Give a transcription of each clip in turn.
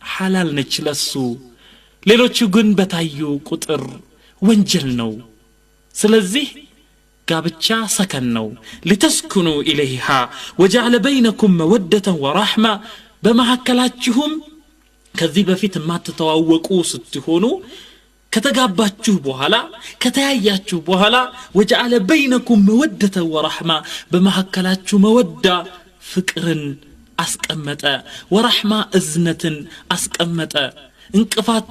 ሐላል ነች ለሱ፣ ሌሎቹ ግን በታዩ ቁጥር ወንጀል ነው። ስለዚህ ጋብቻ ሰከን ነው። ሊተስኩኑ ኢለይሃ ወጀዐለ በይነኩም መወደተን ወራሕማ፣ በመካከላችሁም ከዚህ በፊት የማትተዋወቁ ስትሆኑ ከተጋባችሁ በኋላ ከተያያችሁ በኋላ ወጀዐለ በይነኩም መወደተን ወራሕማ፣ በመካከላችሁ መወዳ ፍቅርን አስቀመጠ፣ ወራሕማ እዝነትን አስቀመጠ። እንቅፋት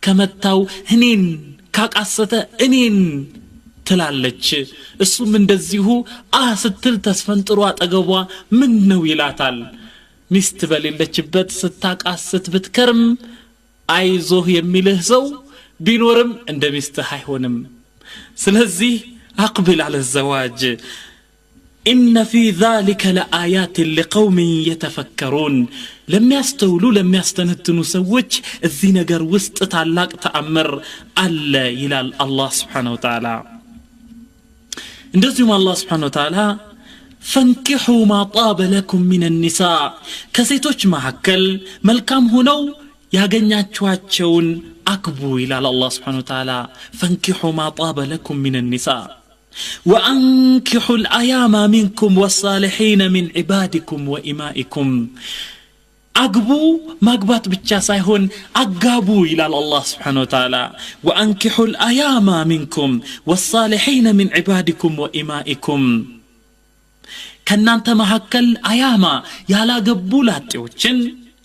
ከመታው እኔን ካቃሰተ እኔን ትላለች፣ እሱም እንደዚሁ ስትል ተስፈንጥሮ አጠገቧ ምን ነው ይላታል። ሚስት በሌለችበት ስታቃስት ብትከርም አይዞህ የሚልህ ሰው ቢኖርም እንደ ሚስትህ አይሆንም። ስለዚህ አቅብል አለ ዘዋጅ። ኢነ ፊ ዛሊከ ለአያት ሊቀውም የተፈከሩን፣ ለሚያስተውሉ ለሚያስተነትኑ ሰዎች እዚህ ነገር ውስጥ ታላቅ ተአምር አለ ይላል አላህ ስብሓነሁ ወተዓላ። እንደዚሁም አላህ ስብሓነሁ ወተዓላ ፈንኪሑ ማ ጣበ ለኩም ሚን ኒሳ፣ ከሴቶች መካከል መልካም ሆነው ያገኛችኋቸውን አግቡ ይላል አላህ ስብሓነሁ ወተዓላ። ፈንኪሑ ማ ጣበ ለኩም ሚን ኒሳ ወአንኪሑ ልአያማ ሚንኩም ወሳሊሒነ ሚን ዒባዲኩም ወኢማኢኩም፣ አግቡ ማግባት ብቻ ሳይሆን አጋቡ ይላል አላህ ስብሓነሁ ወተዓላ። ወአንኪሑ ልአያማ ሚንኩም ወሳሊሒነ ሚን ዒባዲኩም ወኢማኢኩም፣ ከናንተ መካከል አያማ ያላገቡ ላጤዎችን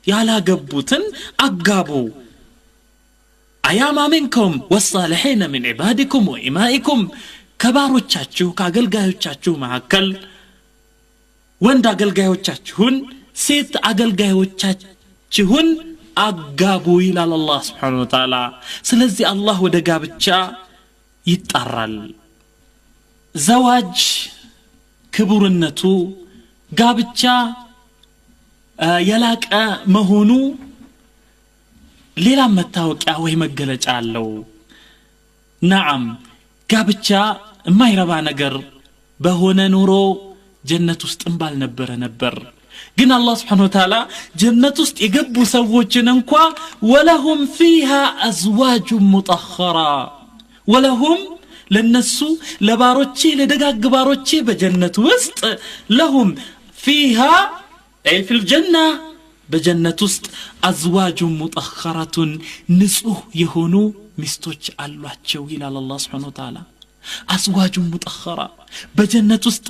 ያላገቡትን አጋቡ። አያማ ሚንኩም ወሳሊሒነ ሚን ዒባዲኩም ወኢማኢኩም፣ ከባሮቻችሁ ከአገልጋዮቻችሁ መካከል ወንድ አገልጋዮቻችሁን ሴት አገልጋዮቻችሁን አጋቡ ይላል አላህ ስብሓነሁ ወተዓላ። ስለዚህ አላህ ወደ ጋብቻ ይጣራል። ዘዋጅ ክቡርነቱ ጋብቻ የላቀ መሆኑ ሌላ መታወቂያ ወይ መገለጫ አለው። ነዓም ጋብቻ የማይረባ ነገር በሆነ ኑሮ ጀነት ውስጥም ባልነበረ ነበር። ግን አላህ ስብሓነሁ ወተዓላ ጀነት ውስጥ የገቡ ሰዎችን እንኳ ወለሁም ፊሃ አዝዋጁ ሙጠኸራ፣ ወለሁም ለነሱ ለባሮቼ ለደጋግ ባሮቼ በጀነት ውስጥ ለሁም ፊሃ አይ ፊል ጀና በጀነት ውስጥ አዝዋጁ ሙጠኸረቱን ንጹህ የሆኑ ሚስቶች አሏቸው ይላል አላህ ስብሓነሁ ወተዓላ። አዝዋጁ ሙጠኸራ በጀነት ውስጥ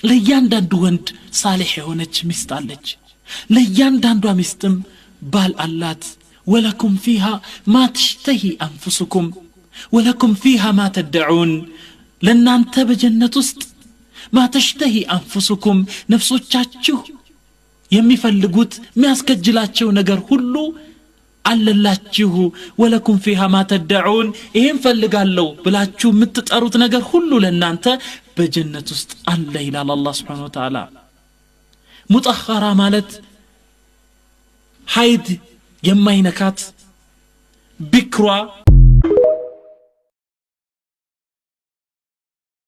ለእያንዳንዱ ወንድ ሳሊሕ የሆነች ሚስት አለች፣ ለእያንዳንዷ ሚስትም ባል አላት። ወለኩም ፊሃ ማ ተሽተሂ አንፉሱኩም ወለኩም ፊሃ ማ ተደዑን፣ ለእናንተ በጀነት ውስጥ ማ ተሽተሂ አንፉሱኩም ነፍሶቻችሁ የሚፈልጉት የሚያስከጅላቸው ነገር ሁሉ አለላችሁ። ወለኩም ፊሃ ማ ተደዑን ይሄን ፈልጋለሁ ብላችሁ የምትጠሩት ነገር ሁሉ ለእናንተ በጀነት ውስጥ አለ ይላል አላህ ስብሓነሁ ወተዓላ። ሙጠኸራ ማለት ሀይድ የማይነካት ቢክሯ